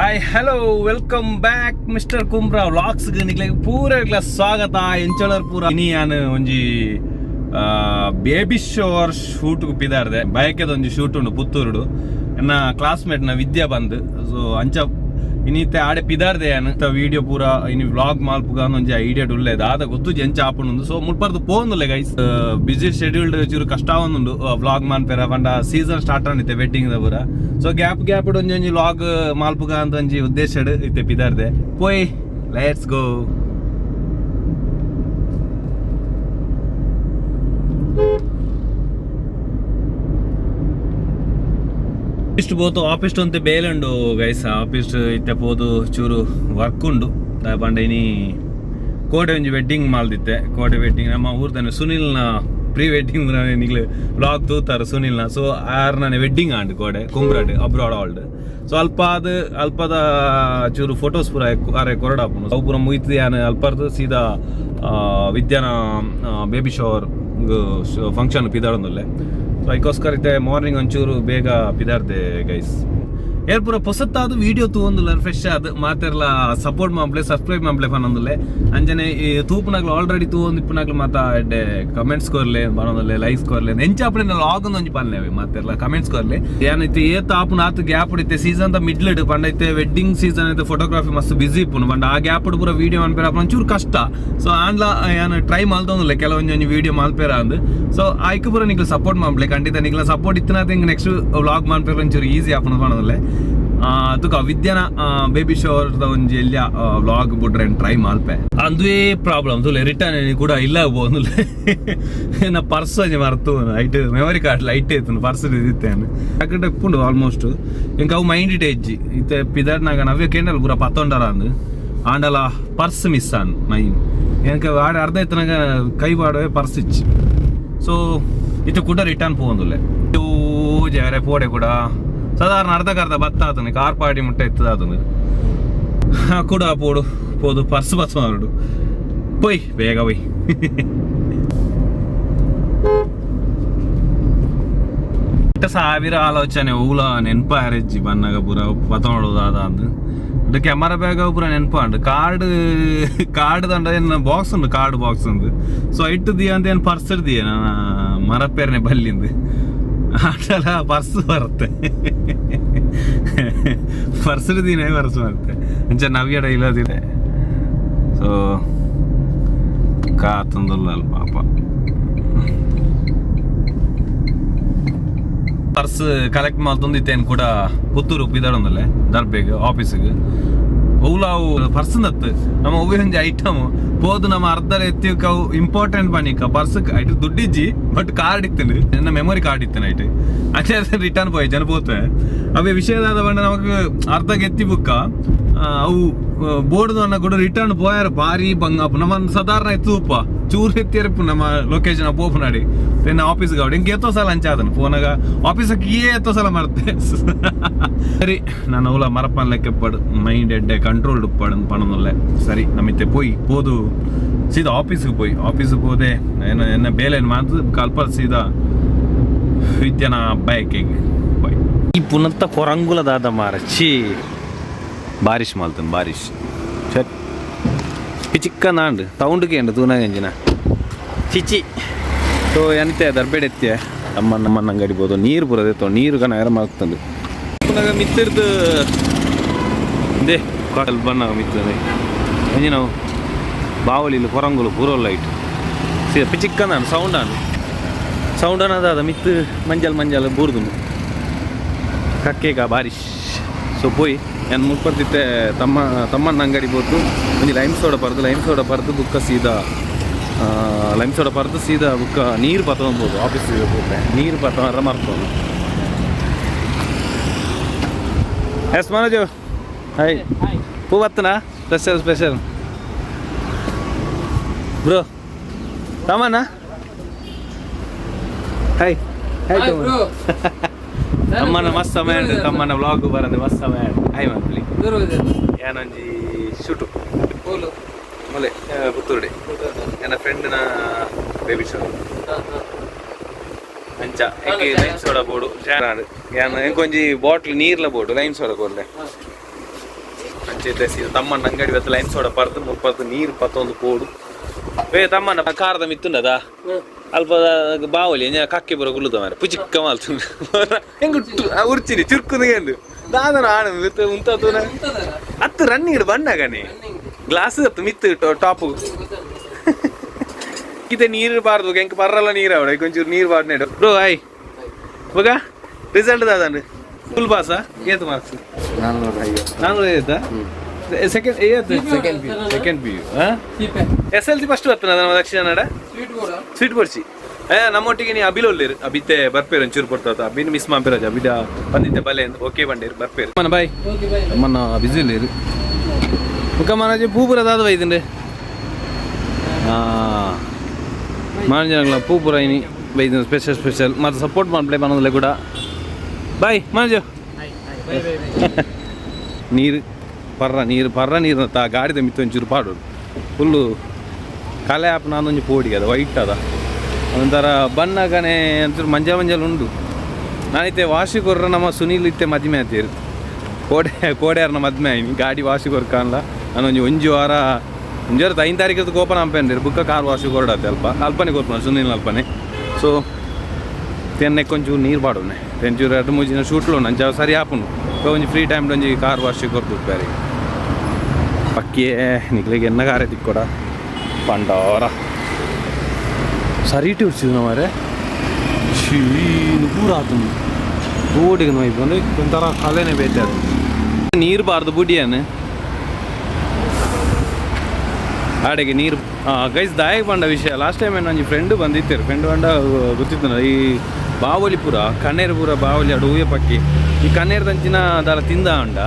Hi hello welcome back mister Kumbra vlogs. ನಿಕ್ಲೆಗ್ ಪೂರೆಗ್ಲ ಸ್ವಾಗತ. ಎಂಚಳರ್ ಪೂರ ಇನಿ ಯಾನ್ ಒಂಜಿ ಬೇಬಿ ಶೋವರ್ ಶೂಟ್ ಪಿದಾರ್ದೆ. ಬಯಕೆದ ಒಂಜಿ ಶೂಟ್ ಉಂಡು ಪುತ್ತೂರುಡು. ಎನ್ನ ಕ್ಲಾಸ್ಮೇಟ್ ನ ವಿದ್ಯಾ ಬಂದ್. ಸೊ ಅಂಚ ಇನಿತ್ತೆ ಆಡೆ ಪಿದಾರ್ದೆ ಯಾನ್. ವಿಡಿಯೋ ಪೂರ ಇನಿ ವ್ಲಾಗ್ ಮಾಲ್ಪುಗ ಒಂಜಿ ಐಡಿಯಾ ಉಲ್ಲೆ, ದಾದ ಗೊತ್ತು ಎಂಚ ಆಪುಂಡು. ಸೊ ಮುಲ್ಪರ್ದು ಪೋಂದುಲ್ಲೆ ಗೈಸ್. ಬಿಸಿ ಶೆಡ್ಯೂಲ್ಡ್, ಚೂರು ಕಷ್ಟ ಆವೊಂದುಂಡು ವ್ಲಾಗ್ ಮಾನ್ಪೆರ ಪಂಡ. ಸೀಸನ್ ಸ್ಟಾರ್ಟ್ ಆನಿತ್ತೆ ವೆಡ್ಡಿಂಗ್ ದ ಪೂರ. ಸೊ ಗ್ಯಾಪ್ ಗ್ಯಾಪ್ ಒಂಜಿ ಒಂಜಿ ವ್ಲಾಗ್ ಮಾಲ್ಪುಗ ಅಂತ ಒಂಜಿ ಉದ್ದೇಶ ಇತ್ತೆ ಪಿದಾರ್ದೆ. ಪೋಯ್, let's go. ಇಷ್ಟು ಪೋತು ಆಫೀಸ್ ಒಂತೆ ಬೇಲೆ ಉಂಡು ಗೈಸ್. ಆಫೀಸ್ ಇತ್ತೆ ಪೋದು ಚೂರು ವರ್ಕ್ ಉಂಡು. ಪಂಡ ಇನಿ ಕೋಟೆ ಒಂಜಿ ವೆಡ್ಡಿಂಗ್ ಮಾಲ್ದಿತ್ತೆ. ಕೋಟೆ ವೆಡ್ಡಿಂಗ್ ನಮ್ಮ ಊರ್ದನೆ ಸುನಿಲ್ನ ಪ್ರೀ ವೆಡ್ಡಿಂಗ್. ನಿಗ್ಲು ವ್ಲಾಗ್ ತೂತಾರೆ ಸುನಿಲ್ನ. ಸೊ ಆರ್ ನನ್ನ ವೆಡ್ಡಿಂಗ್ ಆಂಡ್ ಕೋಡೆ ಕುಂಬ್ರಡ್ ಅಬ್ರಾಡ್ ಆಲ್ಡ್. ಸೊ ಅಲ್ಪ ಅದು ಅಲ್ಪದ ಚೂರು ಫೋಟೋಸ್ ಪೂರ ಅರೆ ಕೊರಡಾಪುಂಡು. ಅವು ಪೂರ ಮುಗಿತು ಯಾನ್ ಅಲ್ಪರ್ದು ಸೀದಾ ವಿದ್ಯಾನ ಬೇಬಿ ಶವರ್ ಫಂಕ್ಷನ್ ಪಿದಾಡೊಂದುಲ್ಲೆ. ಸೊ ಅದಕ್ಕೋಸ್ಕರ ಇತ್ತೆ ಮಾರ್ನಿಂಗ್ ಒಂಚೂರು ಬೇಗ ಪಿದಾರ್ದೆ ಗೈಸ್. ಏರ್ ಪೂರ ಪೊಸತ್ತಾದ ವಿಡಿಯೋ ತೂವೊಂದುಲ್ಲ, ಫ್ರೆಶ್ ಆದ್ ಮಾತೆರ್ಲ ಸಪೋರ್ಟ್ ಮಾಂಪ್ಲೆ, ಸಬ್ಸ್ಕ್ರೈಬ್ ಮಾಂಪ್ಲೆ ಪನೊಂದುಲ್ಲೆ. ಅಂಚನೆ ಈ ತೂಪುನಾಗ್ಲು ಆಲ್ರೆಡಿ ತೂವೊಂದು ಇಪ್ಪುನಾಗ್ಲು ಮಾತ ಎಡ್ಡೆ ಕಮೆಂಟ್ಸ್ ಕೊರ್ಲೆ ಪನೊಂದುಲ್ಲೆ, ಲೈಕ್ಸ್ ಕೊರ್ಲೆ. ಎಂಚ ಆಪುನ ಲಾಗ್ ಒಂಜಿ ಪನ್ಲೆ, ಮಾತೆರ್ಲ ಕಮೆಂಟ್ಸ್ ಕೊರ್ಲೆ. ಏನೈತೆ ಏತ್ ಆಪುನ ಆತ್ ಗ್ಯಾಪ್ ಇತ್ತೆ ಸೀಸನ್ ದ ಮಿಡ್ಲ್ ಇಡ್ ಪಂಡ ಇತ್ತೆ ವೆಡ್ಡಿಂಗ್ ಸೀಸನ್ ಐತೆ, ಫೋಟೋಗ್ರಫಿ ಮಸ್ತ್ ಬಿಸಿ ಇಪ್ಪುನು ಪಂಡ ಆ ಗ್ಯಾಪ್ ಪೂರ ವಿಡಿಯೋ ಮನ್ಪೆರ ಒಂಚೂರು ಕಷ್ಟ. ಸೊ ಆಂಡ್ಲ ಯಾನ್ ಟ್ರೈ ಮಲ್ತೊಂದುಲ್ಲೆ ಕೆಲವೊಂಜಿ ವಿಡಿಯೋ ಮಲ್ಪೆರ ಅಂದ್. ಸೊ ಐಕ್ ಪೂರ ನಿಕ್ಲು ಸಪೋರ್ಟ್ ಮಾಂಪ್ಲೆ. ಖಂಡಿತ ನಿಕ್ಲ ಸಪೋರ್ಟ್ ಇತ್ತಿನಾತ ಹಿಂಗ್ ನೆಕ್ಸ್ಟ್ ವ್ಲಾಗ್ ಮನ್ಪೆರ ಒಂಚೂರು ಈಸಿ ಆಪುನ ಪನೊಂದುಲ್ಲೆ. ತುಕ ವಿದ್ಯಾನ ಬೇಬಿ ಶವರ್ ಒಂಜಿ ಎಲ್ಯ vlog ಬುಡ್ರೆ try Malpe. ಅಂದುವೇ problem ತುಲೆ return ಕೂಡ ಇಲ್ಲ ಬೋಂದುಲೆ. ನಾ ಪರ್ಸ್ ಒಂಜಿ ಮರ್ತು, ಐಟ್ ಮೆಮೊರಿ ಕಾರ್ಡ್ ಲೈಟ್ ಇತ್ತು, ಪರ್ಸ್ ಇತ್ತೇನು ಅಕ್ಕಡೆ ಇಪ್ಪುಂಡು ಆಲ್ಮೋಸ್ಟ್. ಇಂಕ ಅವು ಮೈಂಡ್ it ಹೆಜ್ಜಿ ಇತ್ತೆ ಪಿದರ್ನಾಗ ನವ್ಯ ಕೇಂಡಲ್ ಪೂರ ಪತ್ತೊಂಡರ ಅಂದ್. ಆಂಡಲ ಪರ್ಸ್ ಮಿಸ್ ಆನ್ ಮೈನ್. ಏನಕ್ಕೆ ಆಡ ಅರ್ಧ ಇತ್ತನಾಗ ಕೈ ಬಾಡವೆ ಪರ್ಸ್ ಇಚ್ಚಿ. ಸೊ ಇತ್ತೆ ಕೂಡ ರಿಟರ್ನ್ ಪೋಂದುಲ್ಲೆ. ಜಾರೆ ಪೋಡೆ ಕೂಡ ಸಾಧಾರಣ ಅರ್ಧಕ್ಕೆ ಅರ್ಧ ಬತ್ತ ಆತನು ಕಾರ್ ಪಾಡಿ ಮುಟ್ಟ ಇತ್ತದ ಆತನು ಕೂಡ ಪೋಡು ಪೋದು ಪರ್ಸ್ ಬಸ್ ಮಾರುಡು. ಪೊಯ್ ಬೇಗ ಪೊಯ್. ಸಾವಿರ ಆಲೋಚನೆ ಊಲ ನೆನಪಾರೆಜ್ಜಿ ಬನ್ನಾಗ ಪೂರ ಪತೋಡು ದಾದ ಅಂದ್. ಕ್ಯಾಮರಾ ಬ್ಯಾಗ್ ಪೂರ ನೆನಪಾಂಡು. ಕಾರ್ಡ್ ಕಾರ್ಡ್ ದಂಡ ಏನ್ ಬಾಕ್ಸ್ ಉಂಡು, ಕಾರ್ಡ್ ಬಾಕ್ಸ್ ಉಂಡು. ಸೊ ಇಟ್ಟು ದಿಯ ಅಂತ ಏನು ಪರ್ಸ್ ದಿಯ ನಾನು ಮರಪೇರ್ನೆ ಬಲ್ಲಿಂದು. ಆಟಲ ಪರ್ಸ್ ಬರುತ್ತೆ, ಪರ್ಸ್ ದಿನೇ ಪರ್ಸ್ ಬರುತ್ತೆ. ಅಂಚ ನವ್ಯಡ ಇಲ್ಲದಿದೆ. ಸೊ ಕಾತಂದುಲ್ಲ ಪಾಪ. ಪರ್ಸ್ ಕಲೆಕ್ಟ್ ಮಲ್ತೊಂದಿತ್ತೇನು ಕೂಡ ಪುತ್ತೂರು ಪಿದಾಡೊಂದಲ್ಲೇ ದರ್ಬೆಗ್ ಆಫೀಸಿಗೆ. ಅವು ಪರ್ಸ್ ನತ್ತು ನಮ್ಮ ಒವ್ವೆ ಒಂಜಿ ಐಟಮ್ ಪೋದು ನಮ್ಮ ಅರ್ಧ ಎತ್ತಿಕ್ ಅವು ಇಂಪಾರ್ಟೆಂಟ್ ಪನಿಕ ಪರ್ಸ್ ಐಟ್ ದುಡ್ಡಿಜ್ಜಿ, ಬಟ್ ಕಾರ್ಡ್ ಇತ್ತು, ನನ್ನ ಮೆಮೊರಿ ಕಾರ್ಡ್ ಇತ್ತು ಐಟ್. ಅಚ್ಚೆ ರಿಟರ್ನ್ ಪೋಯ್ ಜನ ಪೋತೆ. ಅವೇ ವಿಷಯದಾದ ಬಂಡ ನಮಕ್ ಅರ್ಧಕ್ಕೆ ಎತ್ತಿ ಬುಕ್ಕ ಅವು ಬೋರ್ಡ್ ಅನ್ನ ಕೂಡ ರಿಟರ್ನ್ ಪೋಯಾರ ಭಾರಿ ಬಂಗಾಪು. ನಮ್ಮ ಸಾಧಾರಣ ಎತ್ತುಪ್ಪ ಚೂರು ಎತ್ತಿರಪ್ಪು ನಮ್ಮ ಲೊಕೇಶನ್ ಪೋಪು ನಾಡಿ ತೆನ್ನ ಆಫೀಸ್ ಗಾವಡಿ ಹಿಂಗೆ ಎತ್ತೋ ಸಲ ಅಂಚಾದನು ಫೋನಾಗ ಆಫೀಸಕ್ಕೆ ಏ ಎತ್ತೋ ಸಲ ಮರ್ತೆ. ಸರಿ, ನಾನು ಅವಲ ಮರಪ್ಪನ್ ಲೆಕ್ಕಪ್ಪಡು ಮೈಂಡ್ ಎಡ್ಡೆ ಕಂಟ್ರೋಲ್ ಉಪ್ಪಾಡು ಪಣನೊಲ್ಲೆ. ಸರಿ, ನಮ್ಮಿತ್ತೆ ಪೋಯ್ ಪೋದು ಸೀದಾ ಆಫೀಸ್ಗೆ ಪೋಯ್. ಆಫೀಸ್ಗೆ ಹೋದೆ ಏನ ಎನ್ನ ಬೇಲೆ ಮಾತು ಕಲ್ಪ ಸೀದಾ ವಿದ್ಯನ ಬೈಕಿಗೆ ಬಾಯ್. ಈ ಪುನತ್ತ ಕೊರಂಗುಲ ದಾದ ಮಾರ ಚಿ ಬಾರಿಶ್ ಮಾಲ್ತನ್ ಬಾರಿಶ್ ಸರಿ ಪಿಚಿಕ್ಕ ನಾಂಡ್ ತೌಂಡುಗೆ ಉಂಡು ತೂನಾಗಂಜಿನ ಚಿಚಿ. ಸೊ ಎಂತೆ ದರ್ಬೇಡ ಎತ್ತಿಯ ತಮ್ಮನ್ನ ನಮ್ಮನ್ನ ಅಂಗಡಿ ನೀರು ಪೂರ ನೀರು ಕಣ ಯಾರ ಮಾಡ್ತಂದು ಪುನಗ ಮಿತ್ತಿರ್ದು they ಕಾಟಲ್ ಬಣ್ಣ ಮಿತ್ತದೆ ಅಂಜಿ ನಾವು ಬಾವಲಿಲು ಕೊರಂಗುಲು ಪೂರ ಲೈಟ್ ಸೀದಾ ಪಿಚಿಕ್ಕ ನಾನು ಸೌಂಡ್ ಆಂಡ್ ಸೌಂಡ್ ಅನ್ನೋದಾದ ಮಿತ್ತು ಮಂಜಲ್ ಮಂಜಲ್ ಬೂರ್ದು ಕಕ್ಕೇಗ ಬಾರಿಶ್. ಸೊ ಪೋಯ್ ನಾನು ಮುಲ್ಪರ್ದಿತ್ತೆ ತಮ್ಮ ತಮ್ಮಣ್ಣ ಅಂಗಡಿ ಪೋತು ಒಂಜಿ ಲೈಮ್ ಸೋಡ ಪರ್ದು, ಲೈಮ್ ಸೋಡ ಪರ್ದು ಬುಕ್ಕ ಸೀದಾ ಲೈಮ್ ಸೋಡ ಪರ್ದು ಸೀದಾ ಬುಕ್ಕ ನೀರು ಪತ್ತೊಂಬೋದು ಆಫೀಸಿಗೆ ಪೋತೆ. ನೀರು ಪತ್ತೊಂಡ್ರ ಮರ್ತೊಂದು. Yes Manoj, hi. ಪೂ ಬತ್ತನಾ ಸ್ಪೆಷಲ್ ಸ್ಪೆಷಲ್ ಬ್ರೋ ತಮ್ಮಣ್ಣ. ಹಾಯ್ ಹಾಯ್ ತಮ್ಮನ ಮಸ್ತ್ ಸಮಯ ಉಂಟು. ತಮ್ಮನ ವ್ಲಾಗ್ ಬರಂದೆ ಮಸ್ತ್ ಸಮಯ ಉಂಟು. ಹಾಯ್ ಮಂತ್ಲಿ ಏನೊಂಜಿ ಶೂಟು ಮೊಲೆ ಪುತ್ತೂರುಡೆ ನನ್ನ ಫ್ರೆಂಡ್ನ ಬೇಬಿ ಶೋ ಅಂಚ ಎಂಕ್ ಲೈಮ್ ಸೋಡಾ ಬೋಡು. ಯಾನ್ ಎಂಕೊಂಜಿ ಬಾಟ್ಲ್ ನೀರ್ಲ ಬೋಡು, ಲೈಮ್ ಸೋಡಾ ಕೊರ್ಲೆ. ಅಂಚೆ ತಮ್ಮಣ್ಣ ಅಂಗಡಿ ಬತ್ತ ಲೈನ್ ಸೋಡ ಪರ್ದು ಮುಪ್ಪತ್ತು ನೀರು ಪತ್ತೊಂದು ಪೋಡು ಏ ತಮ್ಮಣ್ಣ ಕಾರದ ಮಿತ್ತುಂಡದ ಅಲ್ಪ ಬಾವಲಿ ಕಕ್ಕೆ ಬರೋ ಗುಲ್ಲುದ ಮಾರೆ ಪುಚಿಕ್ಕ ಮಾಲ್ತು ಹೆಂಗ್ ಉರ್ಚಿನಿ ಚುರ್ಕುದು ಎಂದು ದಾದನ ಆಣ ಉಂತಾತುನ ಹತ್ತು ರನ್ನಿಂಗ್ ಬಣ್ಣಗನೆ ಗ್ಲಾಸ್ ಹತ್ತು ಮಿತ್ತು ಟಾಪ್ ಇದೆ ನೀರು ಬಾರ್ದು ಎಂಕ್ ಪರ್ರಲ್ಲ ನೀರು ಅವಡ ಕೊಂಚೂರು ನೀರು ಬಾರ್ನೇಡು ಬ್ರೋ ಆಯ್ ಬಗ ರಿಸಲ್ಟ್ ದಾದಂಡು ಫುಲ್ ಪಾಸಾ ಏತು ಮಾರ್ಕ್ಸ್ 450 ಸೆಕೆಂಡ್ ಏತು second P U second P U S L C first ಬರ್ತದೆ ನಮ್ಮ ದಕ್ಷಿಣ ಕನ್ನಡ ಸ್ವೀಟ್ ಕೊಡ್ಸಿ ಏ ನಮ್ಮೊಟ್ಟಿಗೆ ನೀ ಅಬಿಲ ಒಲ್ಲೇರು ಅಬಿತೆ ಬರ್ಪೇರು ಒಂಚೂರು ಕೊಡ್ತಾವ ಅಬಿನ ಮಿಸ್ ಮಾಡ್ಪೇರು ಅಬಿದ ಬಂದಿದ್ದೆ ಬಲೆ ಅಂತ ಓಕೆ ಬಂಡೇರು ಬರ್ಪೇರು ಮನ ಬಾಯ್ ಮನ್ನ ಬಿಸಿ ಇಲ್ಲೇರು ಮುಖ ಮನಜಿ ಪೂಪುರ ದಾದ ವೈದಿಂಡೆ ಮಾಂಜನಗಳ ಪೂಪುರ ಇನಿ ಬೈದಿನ ಸ್ಪೆಷಲ್ ಸ್ಪೆಷಲ್ ಮತ್ತು ಸಪೋರ್ಟ್ ಮಾಡ್ಪ್ಲೇ ಮಾಡೋದಿಲ್ಲ ಕೂಡ ಬಾಯ್ ಮಾಂಜು ನೀರು ಪರ್ರ ನೀರು ಪರ್ರ ನೀರು ತಾ ಗಾಡಿದ ಮಿತ್ತು ಒಂಚೂರು ಪಾಡೋಡು ಫುಲ್ಲು ಕಲೆ ಆಪ್ ನಾನೊಂಜಿ ಪೋಡಿ ಅದ ವೈಟ್ ಅದ ಒಂಥರ ಬಣ್ಣಗನೆ ಒಂಚೂರು ಮಂಜ ಮಂಜಲ್ ಉಂಡು ನಾನಿತ್ತೆ ವಾಶಿ ಕೊರ್ರ ನಮ್ಮ ಸುನೀಲ್ ಇತ್ತೆ ಮದ್ಮೆ ಆತೀರು ಕೋಡೆ ಕೋಡೆಯಾರನ ಮದ್ಮೆ ಆಯ್ನಿ ಗಾಡಿ ವಾಶಿ ಕೊರ್ಕಾನ್ಲ ನಾನೊಂಜಿ ಒಂಜಿ ವಾರ ಒಂಜಿ ವಾರ ಐದು ತಾರೀಕು ಕೋಪನ ಅಂಪೇನ್ರಿ ಬುಕ್ಕ ಕಾರ್ ವಾಶಿ ಕೊರಡತ್ತೆ ಅಲ್ಪ ಅಲ್ಪನೆ ಕೊರ್ಪನ ಸುನೀಲ್ ಅಲ್ಪನೆ ಸೊ ತೆನ್ನೆ ಕೊಂಚೂರು ನೀರು ಪಾಡುನೆ ತೆಂಚೂರು ಎರಡು ಮೂರು ದಿನ ಶೂಟ್ಲು ಅಂಚ ಸರಿ ಆಪುಂಡು ಒಂಜಿ ಫ್ರೀ ಟೈಮ್ ಒಂಜಿ ಕಾರ್ ವಾಶ್ ಕೊರ್ದು ಬೇರೆ ಪಕ್ಕಿಯೇ ನಿಕ್ಲಿಗೆ ಎನ್ನ ಕಾರೇ ತಿಕ್ಕೊಡ ಪಂಡೋರ ಸರಿ ಇಟ್ಟು ಉಡ್ಸಿದ್ ಮಾರೆ ಶೀನು ಪೂರ ಆತುಂಡು ರೋಡಿಗೆ ನೋಯ್ಕೊಂಡು ಒಂಥರ ಕಲೆನೇ ಬೇತೆ ಅದು ನೀರು ಬಾರ್ದು ಬುಡಿಯಾನೆ ಆಡೆಗೆ ನೀರು ಗೈಸ್ ದಾಯಕ್ ಬಂಡ ವಿಷಯ ಲಾಸ್ಟ್ ಟೈಮ್ ಒಂಜಿ ಫ್ರೆಂಡ್ ಬಂದಿತ್ತೇರು ಫ್ರೆಂಡ್ ಬಂಡ ಗೊತ್ತಿತ್ತು ಈ ಬಾವಲಿ ಪೂರ ಕಣ್ಣೇರು ಪೂರ ಬಾವಲಿ ಅಡು ಹೂವೆ ಪಕ್ಕಿ ಈ ಕಣ್ಣೇರು ದಂಚಿನ ದಾಲ ತಿಂದ ಅಂಡ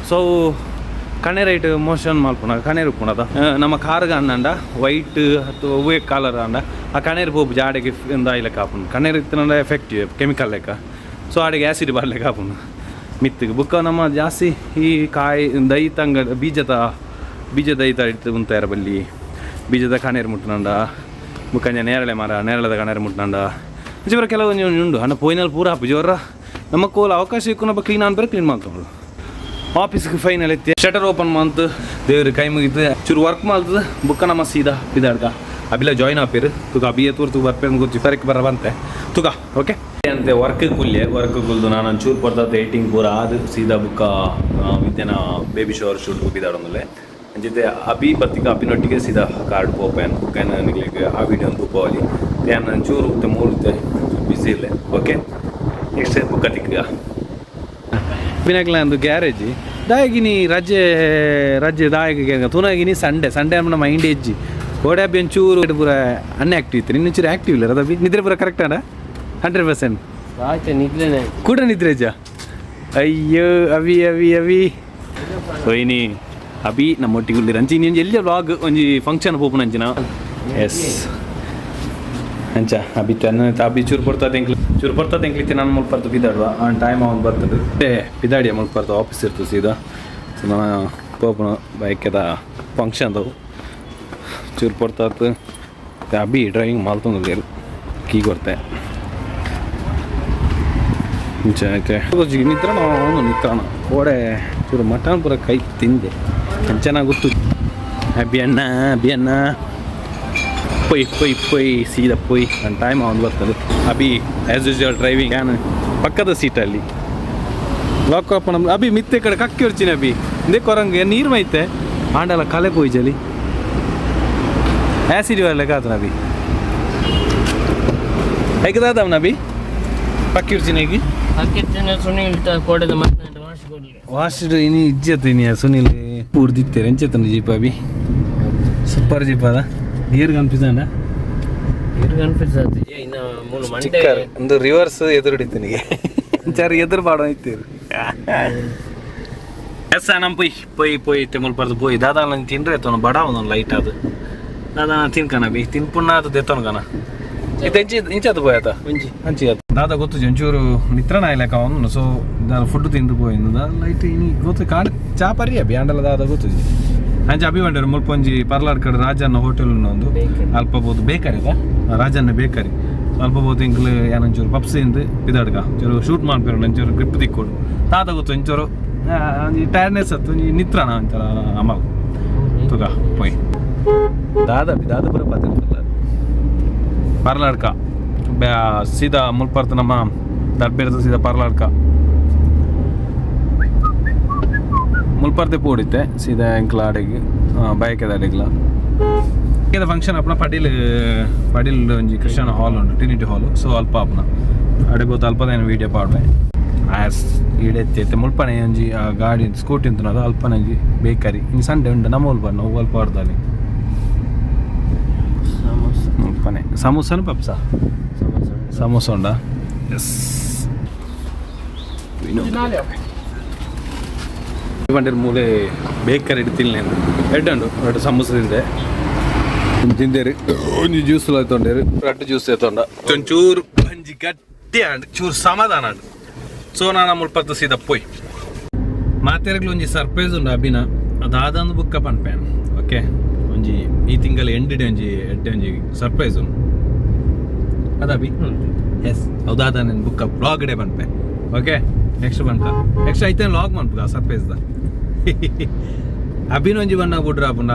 ಸೊ ಕಣ್ಣೇರ್ ಐಟ್ ಮೋಷನ್ ಮಲ್ಪುಣ ಕಣ್ಣೇರು ಉಪ್ಪುಣದ ನಮ್ಮ ಕಾರ್ಗ ಅಂಡ ವೈಟ್ ಅಥವಾ ಹೂವೆ ಕಲರ್ ಅಂಡ ಆ ಕಣ್ಣೇರು ಪೋಪು ಜಾಡೆಗೆ ಲೆಕ್ಕ ಆಪುಂಡು ಕಣ್ಣೇರು ಇತ್ತಿನ ಎಫೆಕ್ಟಿವ್ ಕೆಮಿಕಲ್ ಲೆಕ್ಕ ಸೊ ಆಡೆಗೆ ಆ್ಯಸಿಡ್ ಬಾರ್ಲೆಕ್ಕ ಆಪುಂಡು ಮಿತ್ತಿಗೆ ಬುಕ್ಕ ನಮ್ಮ ಜಾಸ್ತಿ ಈ ಕಾಯಿ ದೈತಂಗ ಬೀಜದ ಬೀಜದ ಐತ ಇತ್ತು ಉಂತಾರ ಬಲ್ಲಿ ಬೀಜದ ಕಣೇರು ಮುಟ್ಟನಂಡ ಬುಕ್ಕಂಜ ನೇರಳೆ ಮರ ನೇರಳೆದ ಕಣೇರು ಮುಟ್ಟನಂಡ ಜೀವರ ಕೆಲವೊಂದು ಉಂಡು ಹಣ ಪೋಯಿನಲ್ಲಿ ಪೂರ ಹಾಪು ಜೋರ ನಮ್ಮ ಕೋಲ ಅವಕಾಶ ಇಕ್ಕು ಕ್ಲೀನ್ ಅನ್ಬರೆ ಕ್ಲೀನ್ ಮಾಡ್ಕೊಂಡು ಆಫೀಸ್ಗೆ ಫೈನಲ್ ಎತ್ತಿ ಶಟರ್ ಓಪನ್ ಮಂತ್ ದೇವ್ರ ಕೈ ಮುಗಿತು ಚೂರು ವರ್ಕ್ ಮಾಡ್ತದೆ ಬುಕ್ಕ ನಮ್ಮ ಸೀದಾ ಬಿದಾಡ್ಕ ಅಬಿಲ ಜಾಯ್ನ್ ಆಪೇರು ತುಗ ಅಬಿಯ ತೂರ್ ತುಗ ಬರ್ಪೇರು ಗೊತ್ತಿ ಸರಕ್ಕೆ ಬರ ಬಂತೆ ತುಗ ಓಕೆ ಅಂತೆ ವರ್ಕ್ ಕುಲ್ಲೆ ವರ್ಕ್ ಕುಲ್ದು ನಾನು ಒಂಚೂರು ಪಡ್ತಾ ಏಟಿಂಗ್ ಪೂರ ಅದು ಸೀದಾ ಬುಕ್ಕ ವಿದ್ಯೆನ ಬೇಬಿ ಶವರ್ ಶೂಟ್ ಬಿದಾಡೊಂದಲ್ಲೇ ಅಂಚಿತ್ತೆ ಅಭಿ ಬತ್ತಿಕ ಅಭಿನೊಟ್ಟಿಗೆ ಸೀದಾ ಕಾರ್ಡ್ ಪೋಪೇನ್ ಬುಕ್ಕೇನ ನಿಗ್ಲಿಕ್ಕೆ ಆ ವಿಡಿಯೋ ಒಂದು ತೂಪವಲಿ ಯಾನ್ ಒಂಚೂರು ಉತ್ತೆ ಮೂರು ಬಿಸಿ ಇಲ್ಲ ಓಕೆ ನೆಕ್ಸ್ಟ್ ಬುಕ್ಕ ತಿಕ್ಕ ಪಿನಕ್ಲ ಒಂದು ಗ್ಯಾರೇಜ್ ದಾಯಗಿನಿ ರಜೆ ರಜೆ ದಾಯಕ ತುನಾಗಿನಿ ಸಂಡೆ ಸಂಡೆ ಅಮ್ಮನ ಮೈಂಡ್ ಎಜ್ಜಿ ಕೋಡೆ ಅಬ್ಬಿ ಒಂಚೂರು ಪೂರ ಅನ್ಆಕ್ಟಿವ್ ಇತ್ತು ನಿನ್ನ ಒಂಚೂರು ಆಕ್ಟಿವ್ ಇಲ್ಲ ಅದ ನಿದ್ರೆ ಪೂರ ಕರೆಕ್ಟ್ ಅಣ್ಣ 100% ಆಯ್ತು ನಿದ್ರೆನೇ ಕೂಡ ನಿದ್ರೆ ಅಜ್ಜ ಅಯ್ಯೋ ಅವಿ ಅವಿ ಅವಿ ಸೊ ಇನಿ ಅಭಿ ನಮ್ಮೊಟ್ಟಿಗೆ ಉಳ್ಳಿರ ಅಂಚಿ ಇನ್ನೊಂಜಿ ಎಲ್ಲಿ ವ್ಲಾಗ್ ಒಂಜಿ ಫಂಕ್ಷನ್ ಪೋಪುನ ಅಂಚಿನ ಎಸ್ ಅಂಚ ಅಭಿ ತನ್ನ ಅಭಿ ಚೂರು ಪೊರ್ತಾ ಎಂಕ್ಲು ಚೂರು ಪೊರ್ತಾ ಎಂಕ್ಲಿತ್ತೆ ನಾನು ಮುಲ್ಪ ಬಿದಾಡುವ ಆ ಟೈಮ್ ಅವನು ಬರ್ತದೆ ಏ ಬಿದಾಡಿಯ ಮುಲ್ಪ ಆಫೀಸ್ ಇರ್ತದೆ ಸೀದಾ ಸೊ ನಾನು ಪೋಪುನ ಬೈಕೆದ ಫಂಕ್ಷನ್ ದವು ಚೂರು ಪೊರ್ತಾತು ಅಭಿ ಡ್ರೈವಿಂಗ್ ಮಾಲ್ತೊಂದು ಕೀ ಕೊರ್ತೆ ಅಂಚ ಐತೆ ನಿತ್ರಣ ಅವನು ನಿತ್ರಣ ಕೋಡೆ ಚೂರು ಮಟನ್ ಪೂರ ಕೈ ತಿಂದೆ ಅಂಚನ ಗೊತ್ತು ಅಭಿ ಅಣ್ಣ ಅಭಿ ಅಣ್ಣ ಪೊಯ್ ಪೊಯ್ ಪೊಯ್ ಸೀದಾ ಪೊಯ್ ನನ್ನ ಟೈಮ್ ಅವನು ಬರ್ತದೆ ಅಭಿ ಆ್ಯಸ್ ಯೂಶುವಲ್ ಡ್ರೈವಿಂಗ್ ಯಾನು ಪಕ್ಕದ ಸೀಟಲ್ಲಿ ಲಾಕ್ ಅಪ್ ಅಭಿ ಮಿತ್ತೆ ಕಡೆ ಕಕ್ಕಿ ಹೊರ್ಚಿನ ಅಭಿ ಇಂದೇ ಕೊರಂಗ್ ನೀರು ಮೈತೆ ಆಂಡಲ ಕಲೆ ಪೋಯ್ಜಲಿ ಆ್ಯಸಿಡ್ ಲೆಕ್ಕ ಆತನ ಅಭಿ ಹೇಗದಾದವನ ಅಭಿ ಪಕ್ಕಿ ಹೊರ್ಚಿನ ಹೇಗೆ ಹಾಕಿದ್ದೇನೆ ಸುನೀಲ್ ಕೋಡೆದ ಮಾತನಾಡಿ ವಾಶ್ ಕೊಡ್ಲಿ ವಾಶ್ ಇನಿ ಇಜ್ಜತ್ ಇನಿ ಸುನಿಲ್ ಪೂರ್ದಿತ್ತೇರೆ ಎಂಚೆತ್ತನ ಜೀಪ ಅಭಿ ಸೂಪರ್ ಜೀಪ್ ಅದ ಗೇರ್ ಕನ್ಫ್ಯೂಸ್ ಇವ್ರು ಕನ್ಫ್ಯೂಸ್ ಆಯ್ತು ಇನ್ನ ಮೂರು ಮಂಡೆ ಸ್ಟಿಕ್ಕರ್ ಒಂದು ರಿವರ್ಸ್ ಎದುರುಡಿತ್ತನಿಗೆ ಒಂಚಾರು ಎದುರು ಪಾಡೋ ಇತ್ತೀರು ಎಸ್ ನಮ್ಮ ಪೊಯ್ ಪೊಯ್ ಪೊಯ್ ತೆಮುಲ್ ಪರ್ದು ಪೊಯ್ ದಾದಾ ನಂಗೆ ತಿನ್ರೆ ಎತ್ತೋನು ಬಡ ಒಂದೊಂದು ಲೈಟ್ ಅದು ದಾದಾ ನಾನು ತಿನ್ಕನ ಬಿ ತಿನ್ಪುಣ್ಣ ಅದು ದೆತ್ತೋನು ಕಣ ಇದು ಎಂಚಿ ಇಂಚಾತು ಪೋಯ್ ಆತ ಒಂಜಿ ಅಂಚಿ ಆತು ದಾದಾ ಗೊತ್ತು ಒಂಚೂರು ನಿತ್ರಣ ಇಲ್ಲಕ ಅವನು ಸೊ ದಾದ ಫುಡ್ ತಿಂದು ಪೋಯಿಂದು ದಾದ ಲೈಟ್ ಇನಿ ಗೊತ್ತು ಕಾಡು ಚಾ ಪರಿ ಅಭಿ ಆಂಡಲ ದಾದ ಗೊತ್ತು ಅಂಚೆ ಅಭಿ ಬಂಡರು ಮುಲ್ಪ ಒಂಜಿ ಪರ್ಲಾಡ್ ಕಡೆ ರಾಜನ್ನ ಹೋಟೆಲ್ ಒಂದು ಬೇಕರಿ. ಅಲ್ಪ ಬೋದು ಬೇಕರಿ ಅದ ರಾಜನ್ನ ಬೇಕರಿ ಸ್ವಲ್ಪ ಬೋದು ಇಂಕ್ಲು ಏನೊಂಚೂರು ಪಪ್ಸ್ ಇಂದು ಪಿದಾಡ್ಗ ಚೂರು ಶೂಟ್ ಮಾಡ್ಪೇರು ಒಂಚೂರು ಗ್ರಿಪ್ ತಿಕ್ಕೊಡು ತಾತ ಗೊತ್ತು ಒಂಚೂರು ಒಂಜಿ ಟೈರ್ಡ್ನೆಸ್ ಅತ್ತು ಒಂಜಿ ನಿತ್ರಣ ಒಂಥರ ಅಮಲ್ ತುಗ ಪೋಯ್ ದಾದ ದಾದ ಪೂರ ಪಾತೆರ್ದಲ್ಲ ಪರ್ಲಾಡ್ಕ ಸೀದಾ ಮುಲ್ಪರ್ತ ನಮ್ಮ ದರ್ಬೇರ್ದ ಸೀದಾ ಪರ್ಲಾಡ್ಕ ಮುಲ್ಪರ್ತೆ ಪೋಡಿತ್ತೆ ಸೀದಾ ಎಂಕ್ಲ ಆಡೆಗ್ ಬಯಕೆದ ಅಡೆಗ್ಲ ಫಂಕ್ಷನ್ ಅಪ್ಪನ ಪಡೀಲ್ ಪಡೀಲ್ ಒಂಜಿ ಕ್ರಿಶ್ಚಿಯನ್ ಹಾಲ್ ಉಂಟು ಟ್ರಿನಿಟಿ ಹಾಲ್ ಸೊ ಅಲ್ಪ ಅಪ್ಪನ ಅಡೆ ಬೋತ ಅಲ್ಪದ ವೀಡಿಯೋ ಪಾಡ್ವೆ ಆಸ್ ಈಡೆತ್ತಿ ಮುಲ್ಪನೆ ಒಂಜಿ ಆ ಗಾಡಿ ಸ್ಕೂಟಿ ಉಂಟು ಅಲ್ಪನೆ ಒಂಜಿ ಬೇಕರಿ ಇನ್ನು ಸಂಡೆ ಉಂಟು ನಮ್ಮ ಮುಲ್ಪ ನಾವು ಅಲ್ಪ ಆಡ್ದಲ್ಲಿ ಸಮೋಸ. ಮುಲ್ಪನೆ ಸಮೋಸನು ಪಪ್ಸ? ಸಮೋಸ. ಸಮೋಸ ಉಂಡಾ? ಎಸ್. ಬಂಡಿರ ಮೂಲೆ ಬೇಕರಿ ತಿನ್ಲೆ ಎಡ್ಡು ಎರಡು ಸಮೋಸ ತಿಂದೆ. ತಿಂದೇರಿ ಒಂಜಿ ಜ್ಯೂಸ್ ತೊಂಡೇರಿ, ರಡ್ಡು ಜ್ಯೂಸ್ ತೊಂಡ. ಒಂಚೂರು ಬಂಜಿ ಗಟ್ಟಿ ಆಂಡ್ ಚೂರು ಸಮಾಧಾನ ಆಂಡ್. ಸೊ ನಾನು ಮುಲ್ಪತ್ತು ಸೀದಾ ಪೋಯ್ ಮಾತೆರ್ಗ್ಲು ಒಂಜಿ ಸರ್ಪ್ರೈಸ್ ಉಂಡು ಅಭಿನ ಅದಾದಂದು ಬುಕ್ಕ ಪನ್ಪೇನ್. ಓಕೆ, ಒಂಜಿ ಈ ತಿಂಗಳ ಎಂಡಿಡೆ ಒಂಜಿ ಎಡ್ಡೆ ಒಂಜಿ ಸರ್ಪ್ರೈಸ್ ಉಂಡು ಅದ ಅಭಿ. ಎಸ್, ಹೌದಾದ ನನ್ನ ಬುಕ್ಕ ಬ್ಲಾಗ್ ಡೇ ಪನ್ಪೆ. ಓಕೆ, ನೆಕ್ಸ್ಟ್ ಬಂತ ನೆಕ್ಸ್ಟ್ ಐತೆ ಲಾಗ್ ಮನ್ಪುಗ ಸರ್ಪ್ರೈಸ್ ದ. ಅಭಿನ ಒಂಜಿ ಬಣ್ಣ ಬುಡ್ರ ಪುಂಡ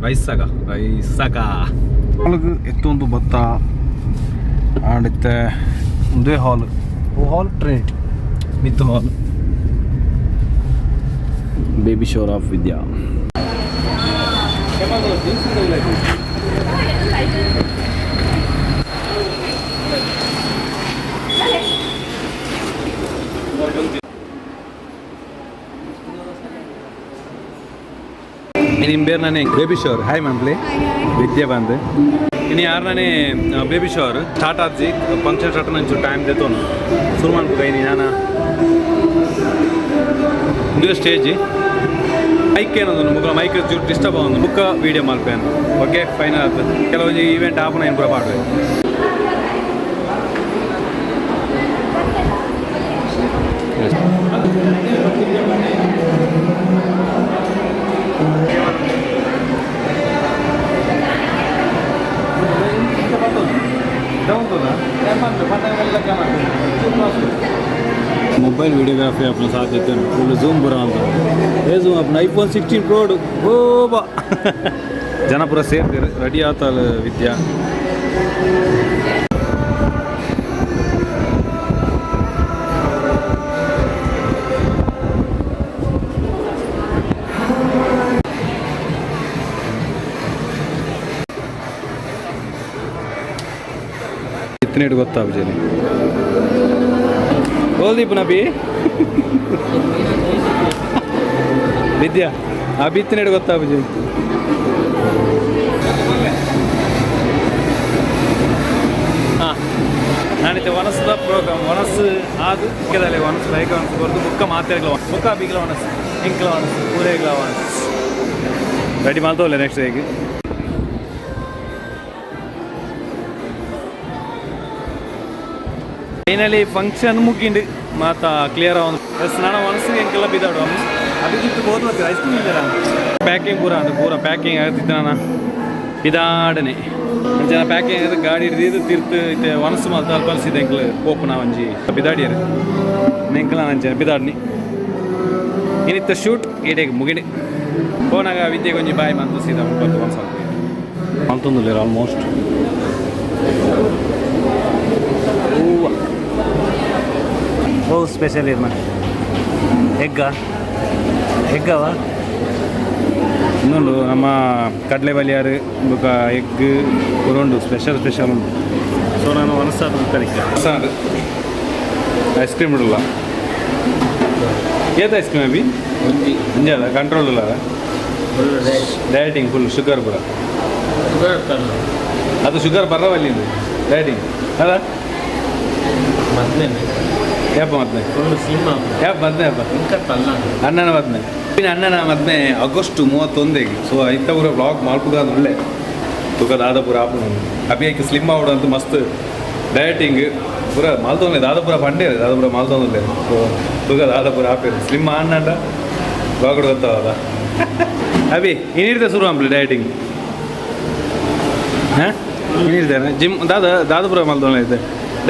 ರೈಸಗ ರೈಸಗ ಹಾಲ್ಗ್ ಎತ್ತೊಂದು ಬತ್ತ ಆಂಡಿತ್ತೆ. ಒಂದೇ ಹಾಲ್ ಹಾಲ್ ಟ್ರಿನಿಟಿ ಮಿತ್ತು hall. Baby shower of Vidya. ನಿಮ್ಮ ಬೇರೆ ನಾನೇ ಬೇಬಿ ಶೋರ್ ಹಾಯ್ ಮ್ಯಾಮ್ಲಿ ವಿದ್ಯಾ ಬಂದೆ. ಇನ್ನು ಯಾರು ನಾನೇ ಬೇಬಿ ಶೋರ್ ಸ್ಟಾರ್ಟ್ ಆದ್ಜಿ ಫಂಕ್ಷನ್ ಸ್ಟಾರ್ಟ್ ನಂಚು ಟೈಮ್ ದೇತೋನು ಶುರು ಮಾಡ್ಬೇಕು. ಇನಿ ನಾನು ಇದು ಸ್ಟೇಜ್ ಮೈಕ್ ಏನೊಂದು ಮುಗ್ಲ ಮೈಕ್ ಚೂರು ಡಿಸ್ಟರ್ಬ್ ಆವೊಂದು ಬುಕ್ಕ ವೀಡಿಯೋ ಮಲ್ಪೇನು. ಓಕೆ, ಫೈನಲ್ ಆಯ್ತು. ಕೆಲವೊಂಜಿ ಈವೆಂಟ್ ಆಪುನ ಏನು ಪೂರ ಪಾಡ್ವೆ. ಮೊಬೈಲ್ ವಿಡಿಯೋಗ್ರಾಫಿ ಅಪ್ನ ಸಾಧ್ಯತೆ ಫುಲ್ ಝೂಮ್ ಬರೋ ಅಂತ ಏ ಝೂಮ್ ಅಪ್ನ ಐಫೋನ್ 16 ಪ್ರೋ ಓ ಬಾ ಜನ ಪೂರ ಸೇರ್ತೀರಿ ರೆಡಿ ಆತಲ್ಲ ವಿದ್ಯಾ. ಇತ್ತನೇಡು ಗೊತ್ತಾ ವಿಜಯ್ ಗೋಲ್ದೀಪ್ ನಬಿ ವಿದ್ಯಾ ಅಭಿ ಇತ್ತನೇಡು ಗೊತ್ತಾ ವಿಜಯ್. ಹಾಂ, ನಾನಿತ್ತೆ ವನಸ್ದ ಪ್ರೋಗ್ರಾಮ್ ವನಸ್ಸು ಆದು ಕೆದಲೆ ವನಸ್ಸು ಬೈಕ ವನಸ್ಸು ಬರೆದು ಬುಕ್ಕ ಮಾತೆರ್ಗ್ಲ ಬುಕ್ಕ ಬಿಗ್ಲ ವನಸ್ಸು ಇಂಕ್ಲ ವನಸ್ಸು ಪೂರೇಗ್ಲ ವನಸ್ಸು ರೆಡಿ ಮಾಡ್ತವಲ್ಲ ನೆಕ್ಸ್ಟ್ ಡೇಗೆ. ಫೈನಲಿ ಫಂಕ್ಷನ್ ಮುಗಿಂಡು ಮಾತಾ ಕ್ಲಿಯರ್ ಆವೊಂದು. ಎಸ್, ನಾನು ಮನಸ್ಸಿಗೆ ಎಂಕೆಲ್ಲ ಬಿದ್ದಾಡು ಅಭಿಜಿತ್ ಬೋದು ಐಸ್ ಕ್ರೀಮ್ ಇದ್ದಾರ ಪ್ಯಾಕಿಂಗ್ ಪೂರ ಅಂದು ಪೂರ ಪ್ಯಾಕಿಂಗ್ ಆಗ್ತಿತ್ತು. ನಾನು ಬಿದಾಡನೆ ಜನ ಪ್ಯಾಕಿಂಗ್ ಆಗಿದೆ ಗಾಡಿ ಹಿಡಿದು ತೀರ್ತು ಇತ್ತೆ ವನಸು ಮಾತ ಅಲ್ಪ ಎಂಕ್ಲು ಪೋಪುನ ಒಂಜಿ ಬಿದಾಡಿಯರು ನೆಂಕಲ ನಂಚೆ ಬಿದಾಡ್ನಿ. ಇನ್ನಿತ್ತ ಶೂಟ್ ಈಡೆಗೆ ಮುಗಿಡಿ ಪೋನಾಗ ವಿದ್ಯೆಗೆ ಒಂಜಿ ಬಾಯಿ ಮಂತು ಸೀದಾ ಮುಪ್ಪತ್ತು ಒಂದು ಸ್ವಲ್ಪ ಮಲ್ತೊಂದುಲ್ಲೇರು ಆಲ್ಮೋಸ್ಟ್. ಹೂವು ಓ ಸ್ಪೆಷಲ್ ಇರ್ಮ ಎಗ್ಗ ಎಗ್ಗವ. ಇನ್ನೊಂದು ನಮ್ಮ ಕಡಲೆ ಬಲಿಯಾರು ಬೊಕ ಎಗ್ ಉಂಡು ಸ್ಪೆಷಲ್ ಸ್ಪೆಷಲ್ ಉಂಟು. ಸೊ ನಾನು ಒನಸಾದ ತರಿಕೆ sir ice cream ಇಡಲ್ಲ ಏತ ಐಸ್ ಕ್ರೀಮ್ ಅಭಿ ಒಂಜಿ ಕಂಟ್ರೋಲ್ ಇಲ್ಲ dieting full sugar ಪೂರ ಅದು ಶುಗರ್ ಬರವಲ್ಲಿಂದು ಡಯಟಿಂಗ್ ಅಲ್ಲ. ಮೊದಲೇ ಯಾಪ ಮೊದಲೇ ಫುಲ್ ಸ್ಲಿಮ್. ಯಾಪ ಮೊದಲೇ ಅಪ್ಪ? ಇಂಕತ್ತಲ್ಲ. ಅಣ್ಣನ ಮದ್ಮೆ ಇನ್ನು ಅಣ್ಣನ ಮದ್ಮೆ ಆಗಸ್ಟ್ 31ಗೆ. ಸೊ ಐತ ಪೂರ ಬ್ಲಾಗ್ ಮಲ್ಪುಗ ಒಳ್ಳೆ ತುಕ ದಾದಪುರ ಆಪುನ ಅಭಿಯಕ್ಕೆ ಸ್ಲಿಮ್ ಆವಡು ಅಂತ ಮಸ್ತ್ ಡಯಟಿಂಗ್ ಪೂರ ಮಾಲ್ತೊಂದೆ ದಾದಪುರ ಪಂಡೇರು ದಾದಪುರ ಮಾಲ್ತೊಂದುಲ್ಲೆ. ಸೊ ತುಕ ದಾದಪುರ ಆಪೇರು ಸ್ಲಿಮ್ ಆಂಡ ಬ್ಲಾಗ್ ಗೊತ್ತಾವದ ಅಭಿ ಇನ್ನಿರ್ತೆ ಶುರು ಆಂಪ್ಲಿ ಡಯಟಿಂಗ್ ಹಾಂ ಇನ್ನಿರ್ತೇನೆ ಜಿಮ್ ದಾದ ದಾದಪುರ ಮಾಲ್ತೊಂದೆ ಐತೆ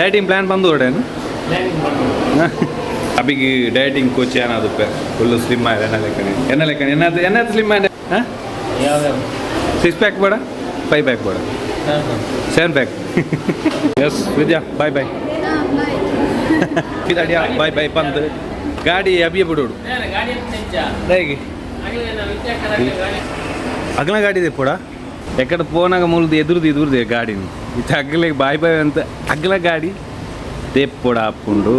ಡಯಟಿಂಗ್ ಪ್ಲ್ಯಾನ್ ಬಂದು ಹೊರಡೇನು. ಪ್ಲಾನಿಂಗ್. ಅಬಿಗೆ ಡಯಟಿಂಗ್ ಕೋಚ್ ಏನಾದುಪ್ಪೆ ಫುಲ್ಲು ಸ್ಲಿಮ್ ಆಯ್ತು ಎನ್ನ ಲೆಕ್ಕನೆ ಎನ್ನ ಲೆಕ್ಕನೆ ಎನ್ನ ಎನ್ನ ಸ್ಲಿಮ್ ಆಯ್ತು ಹಾಂ 6 ಪ್ಯಾಕ್ ಬೇಡ 5 ಪ್ಯಾಕ್ ಬೇಡ 7 pack. Yes Vidya bye bye. ಇದಾಡಿಯಾ ಬಾಯ್ ಬಾಯ್ ಬಂದು ಗಾಡಿ ಅಬಿಯ ಬಿಡೋಡು ಹೇಗೆ ಅಗಲ ಗಾಡಿ ಇದೆ ಪೋಡ ಎಕ್ಕಡ ಪೋನಾಗ ಮುಲ್ದು ಎದುರುದು ಎದುರುದೆ ಗಾಡಿನ ಇತ್ತ ಅಗ್ಲಿಗೆ ಬಾಯ್ ಬಾಯ್ ಅಂತ ಅಗ್ಲ ಗಾಡಿ ತೇಪೊಡ ಹಾಕೊಂಡು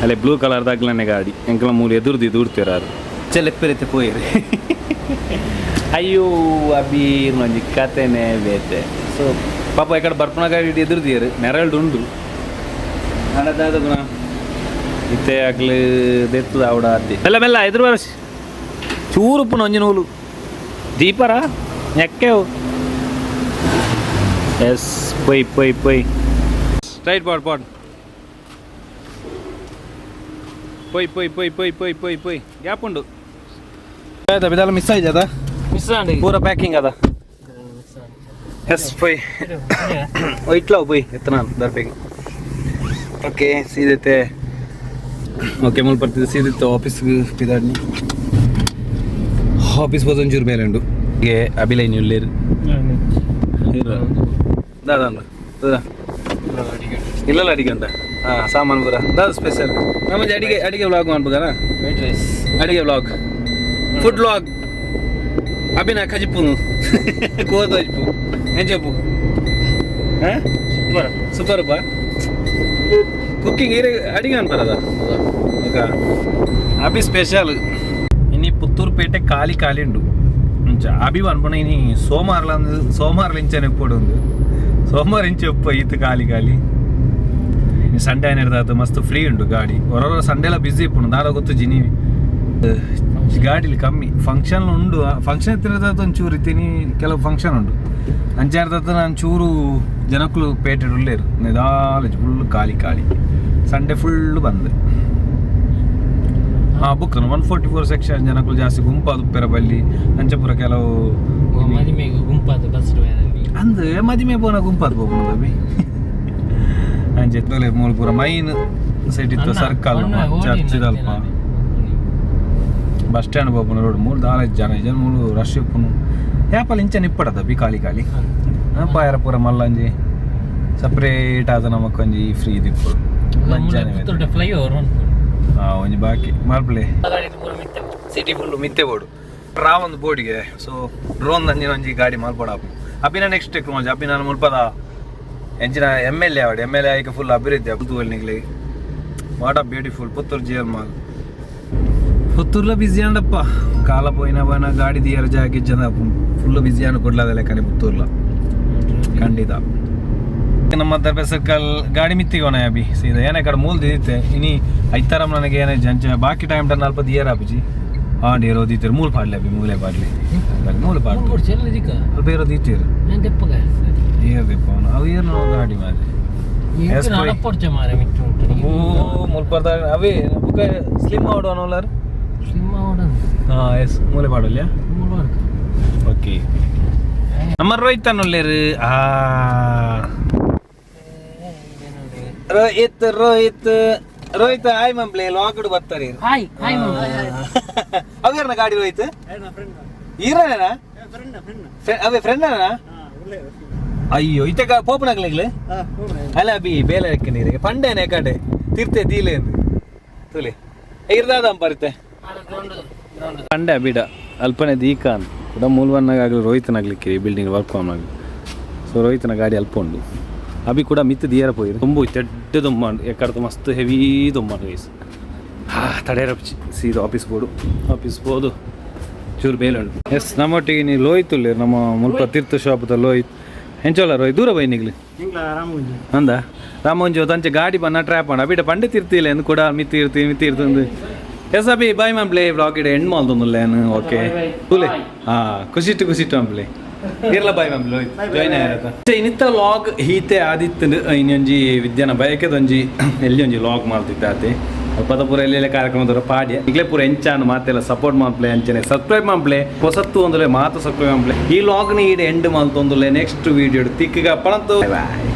ಅಲ್ಲೇ ಬ್ಲೂ ಕಲರ್ದ ಅಗ್ಲನೆ ಗಾಡಿ ಎಂಕಲ ಮೂಲು ಎದುರುದು ಎದುರ್ತಿರಾರು ಚೆಲ್ಲೆಪ್ಪರೈತೆ ಪೋಯಿರಿ. ಅಯ್ಯೋ ಅಬಿ ಒಂಜಿ ಕತೆನೆ ಬೇತೆ. ಸೊ ಪಾಪ ಈ ಬರ್ಪುನ ಗಾಡಿ ಎದುರುದಿಯರು ನೆರಳು ಉಂಡು ಅಡದಾದ ಗುಣ ಇತ್ತೆ ಅಗ್ಲು ದೆತ್ತದ ಅವಡ ಅದ್ದೆ ಮೆಲ್ಲ ಮೆಲ್ಲ ಎದುರು ಬರಸಿ ಚೂರುಪ್ಪುನ ಒಂಜಿ ನೂಲು ದೀಪರ ನೆಕ್ಕೆವು. ಎಸ್ ಪೊಯ್ ಪೊಯ್ ಪೊಯ್ ಸ್ಟ್ರೈಟ್ ಪಾಡ್ ಪಾಡ್ ಪೊಯ್ ಪೊಯ್ ಪೊಯ್ ಪೊಯ್ ಪೊಯ್ ಪೊಯ್ ಪೊಯ್ ಗ್ಯಾಪ್ ಉಂಡು ಬಿದಾಲ ಮಿಸ್ ಆಯ್ತದ ಮಿಸ್ ಆಂಡ್ ಪೂರ ಪ್ಯಾಕಿಂಗ್ ಅದ. ಎಸ್ ಪೊಯ್ ಇಟ್ಲ ಪೊಯ್ ಎತ್ತನ ದರ್ಪೆಗೆ. ಓಕೆ ಸೀದತೆ ಓಕೆ ಮುಲ್ಪ ಬರ್ತಿದ್ದೆ ಸೀದಿತ್ತು ಆಫೀಸ್ಗೆ ಪಿದಾಡ್ನಿ ಆಫೀಸ್ ಹೋದ ಒಂಚೂರು ಬೇಲೆ ಉಂಡು ಗೆ ಅಭಿಲೈನ್ ಉಳ್ಳೇರು ದಾದ ಇಲ್ಲಲ್ಲ ಅಡಿಗೆ ಅಂತ ಹಾಂ ಸಾಮಾನು ಪೂರ ದಾದ ಸ್ಪೆಷಲ್ ನಮ್ಮ ಅಡಿಗೆ ಅಡಿಗೆ ವ್ಲಾಗ್ ಮಾಡ್ಬೋದಾ? ವೈಟ್ ರೈಸ್ ಅಡಿಗೆ vlog food vlog ಅಭಿನ ಕಜಿಪ್ಪುನು ಕೋದು ಅಜ್ಪು ಎಂಚಪ್ಪು ಹಾಂ ಸೂಪರ್ ಸೂಪರ್ ಅಪ್ಪ ಕುಕ್ಕಿಂಗ್ ಏರೆ ಅಡಿಗೆ ಅನ್ಪರದ ಓಕೆ ಅಭಿ ಸ್ಪೆಷಲ್ ಇನಿ ಪುತ್ತೂರು ಪೇಟೆ ಖಾಲಿ ಖಾಲಿ ಉಂಡು ಅಂಚ ಅಭಿ ಅನ್ಪುಣ ಇನಿ ಸೋಮವಾರ ಸೋಮವಾರ ಇಂಚನೆ ಉಪ್ಪಡು ಉಂದು ಸೋಮವಾರ ಇಂಚೆ ಉಪ್ಪ ಈತ ಖಾಲಿ ಖಾಲಿ. ಇನಿ ಸಂಡೇ ಏನಿರ್ದಾತು ಮಸ್ತ್ ಫ್ರೀ ಉಂಡು ಗಾಡಿ ಹೊರ ಸಂಡೇ ಎಲ್ಲ ಬ್ಯುಸಿ ಇಪ್ಪುಂಡು ದಾದ ಗೊತ್ತು ಜಿನಿ ಗಾಡಿಲಿ ಕಮ್ಮಿ ಫಂಕ್ಷನ್ ಉಂಡು ಫಂಕ್ಷನ್ ಇತ್ತಿರೋದಾತು ಒಂಚೂರು ಇತ್ತೀನಿ ಕೆಲವು ಫಂಕ್ಷನ್ ಉಂಡು ಅಂಚಾರ್ದಾತು ನಾನು ಚೂರು ಜನಕ್ಕಳು ಪೇಟೆ ಉಳ್ಳೇರು ನಿಧಾನ ಫುಲ್ ಖಾಲಿ ಖಾಲಿ ಸಂಡೇ ಫುಲ್ ಬಂದ್ ಹಾಂ ಬುಕ್ 144 ಸೆಕ್ಷನ್ ಜನಕ್ಕಳು ಜಾಸ್ತಿ ಗುಂಪಾದ ಉಪ್ಪೆರ ಬಲ್ಲಿ ಅಂಚಪುರ ಕೆಲವು ಮದಿಮೆಗೆ ಗುಂಪಾದ ಬಸ್ ಅಂದ್ ಮದಿಮೆ ಪೋನ ಗುಂಪಾದ ಪೋಪುನ ಅಭಿ ಅಂಚೆ ತೊಲೆ ಮೂಲ ಪೂರ ಮೈನ್ ಸೈಟ್ ಇತ್ತು circle church Alpa bus stand ಪೋಪುನ road ಮೂಲು ದಾಲ ಜನ ಜನ ಮೂಲು ರಶ್ ಇಪ್ಪುನು ಯಾಪಲ್ ಇಂಚ ನಿಪ್ಪಡದ ಬಿ ಖಾಲಿ ಖಾಲಿ ಪಾಯರ ಪೂರ ಮಲ್ಲಂಜಿ ಸಪ್ರೇಟ್ ಆದ ನಮಕ್ಕೊಂಜಿ ಫ್ರೀ ದಿಪ್ಪು ಮಂಜಾನೆ ಫ್ಲೈ ಓವರ್ ಹಾಂ ಒಂಜಿ ಬಾಕಿ ಮಾಲ್ಪ್ಲೆ ಸಿಟಿ ಫುಲ್ಲು ಮಿತ್ತೆ ಬೋರ್ಡು ರಾವೊಂದು ಬೋರ್ಡಿಗೆ ಸೊ ಡ್ರೋನ್ ಅಂಜಿನ ಒಂಜಿ ಗಾಡಿ ಮಾಲ್ಪಡ ಅಭಿನ ನೆಕ್ಸ್ಟ್ ಟೆಕ್ನಾಲಜಿ ಅಭಿನ ಮುಲ್ಪದ ಎಂಚಿನ M L A ಆವಡ್ M L A ಆಯ್ಕೆ ಫುಲ್ ಅಭಿವೃದ್ಧಿ Puttur what a beautiful Puttur G L mall ಪುತ್ತೂರ್ಲ busy ಅಂಡಪ್ಪ ಕಾಲ ಪೋಯಿನ ಪೋಯಿನ ಗಾಡಿ ದಿಯರ ಜಾಗೆ ಜನ ಫುಲ್ ಬ್ಯುಸಿ ಅನ್ನು ಕೊಡ್ಲಾದ ಲೆಕ್ಕನೆ ಪುತ್ತೂರ್ಲ ಖಂಡಿತ ನಮ್ಮ ದರ್ಬೆ ಸರ್ಕಲ್ ಗಾಡಿ ಮಿತ್ತಿಗೋಣ ಅಭಿ ಸೀದಾ ಏನೇ ಕಡೆ ಮೂಲ ದಿತ್ತೆ ಇನಿ ಐತಾರಮ್ ನನಗೆ ಏನೇ ಜಂಚ ಬಾಕಿ ಟೈಮ್ ಟನ್ ಅಲ್ಪ ದಿಯರ್ ಆಪಿಜಿ ಹಾಂ ಡಿಯರ್ ಓದಿತ್ತೀರು ಮೂಲ ಪಾಡ್ಲೆ ಅಭಿ ಮೂಲೆ ಪಾಡ್ಲೆ ಮೂಲ ಪಾಡ್ಲೆ ಅಲ್ಪ ಏರೋ ದೀತೀರು ಏರ್ ದಿಪ್ಪ ಅವು ಏನು ಗಾಡಿ ಮಾರಿ ಓ ಮುಲ್ಪರ್ದ ಅವೇ ಬುಕ್ಕ ಸ್ಲಿಮ್ ಆವಡು ಅನ್ನೋಲಾರ ಹಾಂ ಎಸ್ ಮೂಲೆ ಪಾಡಲ್ಯ ಓಕೆ ನಮ್ಮ ರೋಹಿತ್ ಅನ್ನೋಲ್ಲೇರು ಆ ರೋಹಿತ್ ರೋಹಿತ್ ರೋಹಿತ್ ಆಯ್ ಮಂಪ್ಲೆ ಲಾಕ್ಡ್ ಬರ್ತಾರೆ ಹಾಯ್ ಹಾಯ್ ಅವ್ಯಾರನ ಗಾಡಿ ರೋಹಿತ್ ಈರನೇನಾ ಅವೇ ಫ್ರೆಂಡ್ ಅಯ್ಯೋ ಇತ್ತ ಪೋಪನಾಗ್ಲಿಗ್ಲೆ ಅಲ್ಲ ಅಭಿ ಬೇಲೆ ನೀರಿಗೆ ಪಂಡೇನೆ ಕಡೆ ತಿರ್ತೆ ದೀಲೆ ತುಲೆ ಇರ್ದಾದ ಪರಿತೆ ಪಂಡೆ ಬಿಡ ಅಲ್ಪನೆ ದೀಕ ಅಂತ ಕೂಡ ಮೂಲವನ್ನಾಗಲಿ ರೋಹಿತನಾಗ್ಲಿಕ್ಕೆ ಈ ಬಿಲ್ಡಿಂಗ್ ವರ್ಕ್ ಆಗಲಿ ಸೊ ರೋಹಿತನ ಗಾಡಿ ಅಲ್ಪ ಉಂಡು ಅಭಿ ಕೂಡ ಮಿತ್ತು ದಿಯರ ಪೋಯಿರು ತುಂಬು ತೆಡ್ಡ ದುಮ್ಮಾಂಡು ಎಕ್ಕಡ್ದು ಮಸ್ತ್ ಹೆವಿ ದುಮ್ಮಾಂಡು ಗೈಸ್ ಹಾ ತಡೆಯರಪ್ಚಿ ಸೀದಾ ಆಫೀಸ್ ಬೋಡು ಆಫೀಸ್ ಬೋದು ಚೂರು ಬೇಲೆ ಉಂಡು ಎಸ್ ನಮ್ಮೊಟ್ಟಿಗೆ ನೀ ಲೋಹಿತ್ ಉಳ್ಳೇರು ನಮ್ಮ ಮುಲ್ಪ ತೀರ್ಥ ಶಾಪದ ಲೋಹಿತ್ ಎಂಚೋಲ ರೋಹಿತ್ ದೂರ ಬೈನಿಗ್ಲಿ ಅಂದ ರಾಮಂಜು ತಂಚೆ ಗಾಡಿ ಬನ್ನ ಟ್ರ್ಯಾಪ್ ಮಾಡ ಅಬಿಟ ಪಂಡೆ ತಿರ್ತಿಲ್ಲ ಎಂದು ಕೂಡ ಮಿತ್ತಿ ಇರ್ತಿ ಮಿತ್ತಿ ಇರ್ತಂದು ಎಸ್ ಅಭಿ ಬಾಯ್ ಮಾಂಪ್ಲೆ ಬ್ಲಾಗ್ ಇಡ ಎಂಡ್ ಮಾಲ್ದೊಂದುಲ್ಲೇನು ಓಕೆ ಕೂಲೆ ಹಾಂ ಖುಷಿಟ್ಟು ಖುಷಿಟ್ಟು ಮಾಂಪ್ಲೆ ಇರ್ಲ ಬಾಯ್ ಮಾಂಪ್ಲೆ ಜಾಯ್ನ್ ಆಯ್ತಾ ಇನ್ನಿತ್ತ ಲಾಗ್ ಹೀತೆ ಆದಿತ್ತು ಇನ್ನೊಂಜಿ ವಿದ್ಯಾನ ಬಯಕೆದೊಂಜಿ ಎಲ್ಲಿ ಒಂಜಿ ಲಾಗ್ ಮಾಡ್ತಿದ್ದೆ ಆತೆ ಅಲ್ಪದ ಪೂರ ಎಲ್ಲೆಲ್ಲ ಕಾರ್ಯಕ್ರಮದವರ ಪಾಡ್ಯ ಈಗಲೇ ಪೂರ ಎಂಚಾನು ಮಾತೆಲ್ಲ ಸಪೋರ್ಟ್ ಮಾಂಪ್ಲೆ ಅಂಚನೆ ಸಬ್ಸ್ಕ್ರೈಬ್ ಮಾಂಪ್ಲೆ ಹೊಸತ್ತು ಒಂದುಲೆ ಮಾತು ಸಬ್ಸ್ಕ್ರೈಬ್ ಮಾಂಪ್ಲೆ ಈ ಲಾಗ್ನ ಈಡೆ ಎಂಡ್ ಮಾಲ್ತೊಂದುಲೆ ನೆಕ್ಸ್ಟ್ ವೀಡಿಯೋ ತಿಕ್ಕಗ ಪಣಂತು ಬಾಯ್.